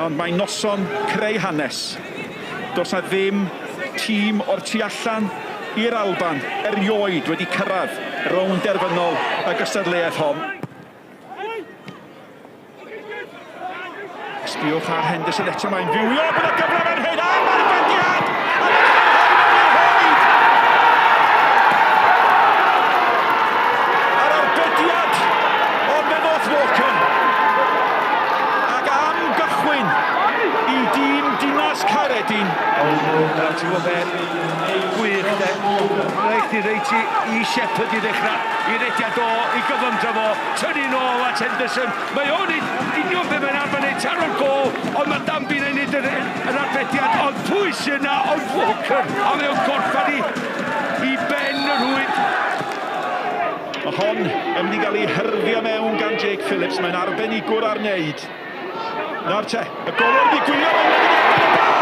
Ond mae noson creu hanes. Does 'na ddim tîm o'r tu allan i'r Alban erioed wedi cyrraedd rownd derfynol y gystadleuaeth hon. Sbiwch ar Henderson eto, mae'n fywio, bydd y gyfle fan hyn, a mae'r bediad! A mae'n cael ei rhoi mewn i'r rhwyd! A'r arbediad, ond fe ddoth Walker. Ac am gychwyn i dîm Dinas Caeredin. Wel, ti'n gwybod be, gwych de. Rhaid chdi reit i, i Shepherd i ddechrau, i rediad o, i gyflymdra fo, tynnu nôl at Henderson. Mae o'n neud union be mae'n arfer neud, taro'r gôl, ond mae Danby'n ei neud yr, yr arbediad, ond pwy sy'n yna ond Walker, a mae o'n gorffan i, i ben y rhwyd. Mae hon yn mynd i gael ei hyrddio mewn gan Jake Phillips, mae'n arbenigwr ar wneud. Nawr te, y golwr wedi gwylio mewn yn erbyn y bar!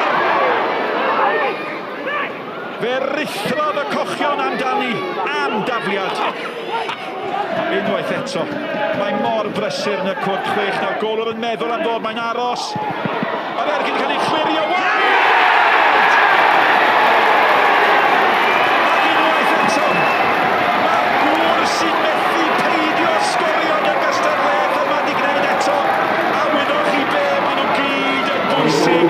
Fe ruthrodd y cochion amdani am dafliad. Unwaith eto, mae mor brysur yn y cwrt chwech nawr. Golwr yn meddwl am ddod, mae'n aros. Mae'r ergyd yn cael ei chlirio. Wide! Ac unwaith eto, mae'r gŵr sy'n methu peidio sgorio yn y gystadleuaeth yma wedi gwneud eto. A wyddoch chi be, maen nhw gyd yn bwysig.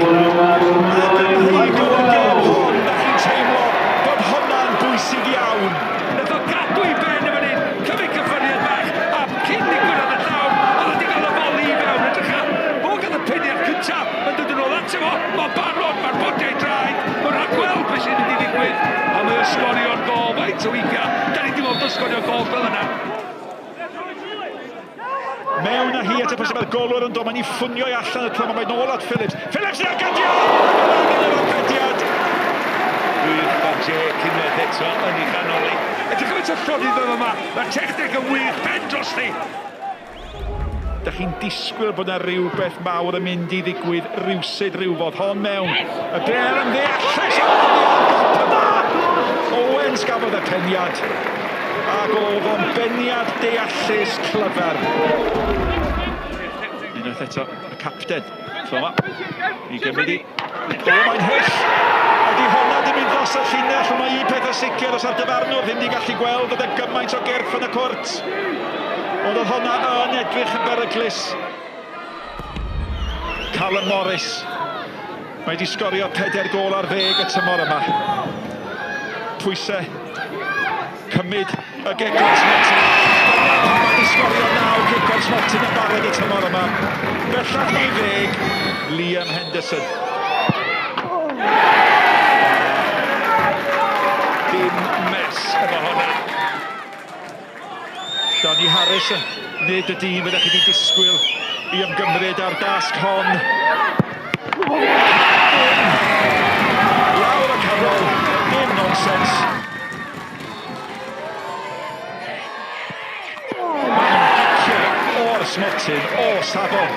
Ac ym mheigl y gêm hon, da chi'n teimlo bod honna'n bwysig iawn. Nath o gadw i ben yn fan hyn, cymryd cyffyrddiad bach, a cyn i gyrraedd y llawr, oedd o wedi cael y foli i fewn. Edrych ar, fo gath y peniad cynta, mae'n dod yn ôl ato fo, mae'n barod, mae'r bodiau draed, mae'n rhagweld beth sy'n mynd i ddigwydd, a mae o sgorio'r gol, faint o weithiau, da ni wedi weld o sgorio gol fel yna. Mewn â hi at y pwysau, mae'r golwr yn dod, mae'n ei ffunio i allan y tro, mae'n ôl at Phillips. Phillips yn argydio! Ac yn yr arbediad! Gwych gan Jake unwaith eto yn ei chanoli. Edrych am y llonydd fel yma, mae'r techneg yn wych, ben drosti! Da chi'n disgwyl bod yna rhywbeth mawr yn mynd i ddigwydd rywsut rywfodd. Hon mewn, y bel yn ddeallus ar gop yma! Owens gafodd y peniad. Ac oedd o'n beniad deallus clyfar. Unwaith eto, y capten. Tro yma, i gymryd i. O, mae'n hyll! Ydy honna di mynd dros y llinell, ond mae un peth yn sicr, os ar dyfarnwr ddim di gallu gweld oedd e gymaint o gyrff yn y cwrt. Ond oedd honna yn edrych yn beryglus. Callum Morris. Mae wedi sgorio 4 gôl y tymor yma. Pwysau. Cymryd y gic o'r smotyn. Dyna pam mae wedi sgorio naw cic o'r smotyn yn barod y tymor yma. Bellach i 10, Liam Henderson. Dim mess efo hwnna. Danny Harrison, nid y dyn fyddech chi wedi disgwyl i ymgymryd â'r dasg hon. Lawr y canol, dim nonsens. Mae'n gicio o'r smotyn, o safon.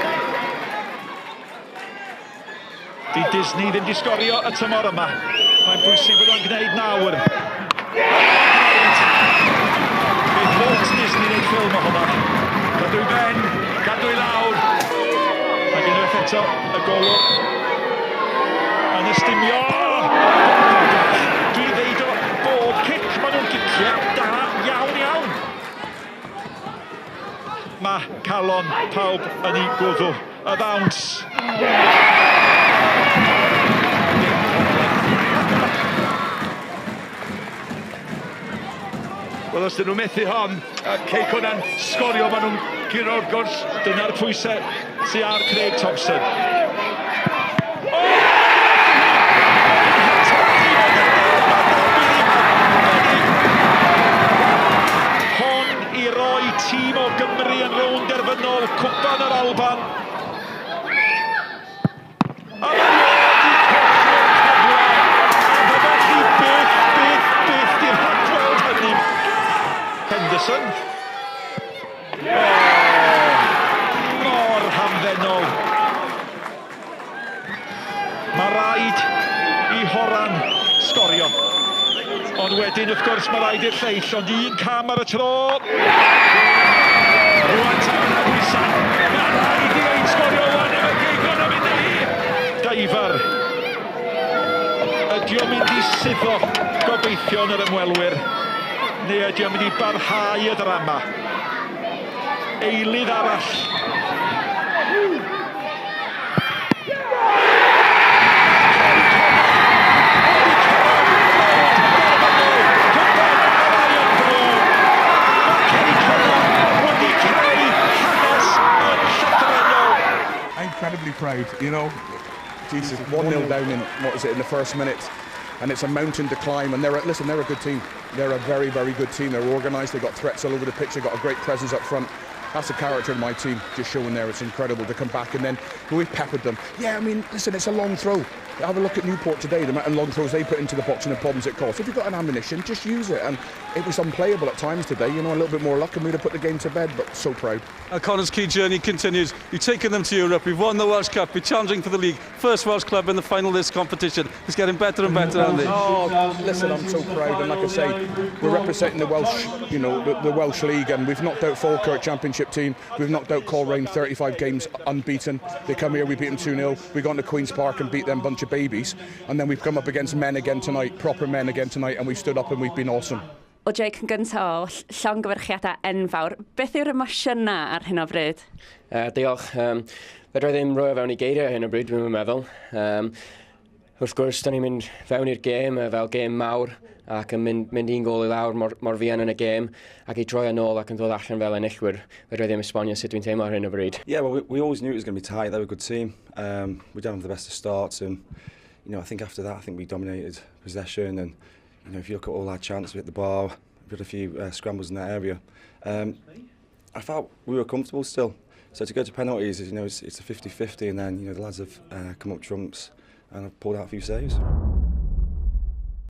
Di Disney ddim di sgorio y tymor yma. Mae'n bwysig bod o'n gwneud nawr. Bydd Walt Disney wneud ffilm o hwnna. Cadw i ben, cadw i lawr. Mae unwaith eto y golwr yn ystumio. Dwi ddeud o bob cic maen nhw'n gicio da iawn iawn. Mae calon pawb yn ei gwddw. Y ddawns. Dim problem. Wel, os dyn nhw'n methu hon, a Cei Connah'n sgorio, maen nhw'n curo'r gwrs. Dyna'r pwysau sy ar Craig Thompson. O! Hon i roi tîm o Gymru yn rownd derfynol Cwpan yr Alban. A mae wedi colli'r cyfle. A fyddech chi byth, byth, byth di rhagweld hynny. Henderson. Oh, mor hamddenol. Mae rhaid i Horan sgorio. Ond wedyn, wrth gwrs, mae rhaid i'r lleill, ond un cam ar y tro. Rwan ta yna bwysau. Mae rhaid i ein sgorio wan efo Cei Connah mynd â hi. Ydy o'n mynd i suddo gobeithion yr ymwelwyr, neu ydy o'n mynd i barhau y ddrama? Eilydd arall. Incredibly proud. Jesus, 1-0 down in, what is it, in the first minute. And it's a mountain to climb. And they're, listen, they're a good team. They're a very, very good team. They're organised. They've got threats all over the pitch. They've got a great presence up front. That's the character of my team, just showing there. It's incredible to come back. And then we've peppered them. Yeah, I mean, listen, it's a long throw. Have a look at Newport today, the amount of long throws they put into the box and the problems it caused. If you've got an ammunition, just use it. And it was unplayable at times today. A little bit more luck and we'd have put the game to bed, but so proud. Connah's Quay journey continues. You've taken them to Europe. You've won the Welsh Cup. You're challenging for the league. First Welsh club in the final of this competition. It's getting better and better, Andy. Oh, listen, I'm so proud. And like I say, we're representing the Welsh, the Welsh League, and we've knocked out Falkirk Championship team. We've knocked out Coleraine, 35 games unbeaten. They come here, we beat them 2-0. We got into Queen's Park and beat them bunch of babies. And then we've come up against men again tonight, proper men again tonight, and we've stood up and we've been awesome. O Jake, yn gyntaf oll, llongyfarchiadau enfawr. Beth yw'r emosiynau ar hyn o bryd? Diolch. Fedra i ddim rhoi o fewn i geiriau ar hyn o bryd, dwi'n meddwl. Wrth gwrs, da ni'n mynd fewn i'r gêm fel gêm mawr ac yn mynd un gôl i lawr mor fuan yn y gêm ac i droi yn ôl ac yn dod allan fel enillwyr. Fedra i ddim esbonio sut dwi'n teimlo ar hyn o bryd. Yeah, well, we always knew it was going to be tight. They were a good team. We don't have the best of starts, and I think after that, I think we dominated possession. And if you look at all our chances, we hit the bar, we had a few scrambles in that area. I felt we were comfortable still. So to go to penalties, it's a 50-50, and then the lads have come up trumps and have pulled out a few saves.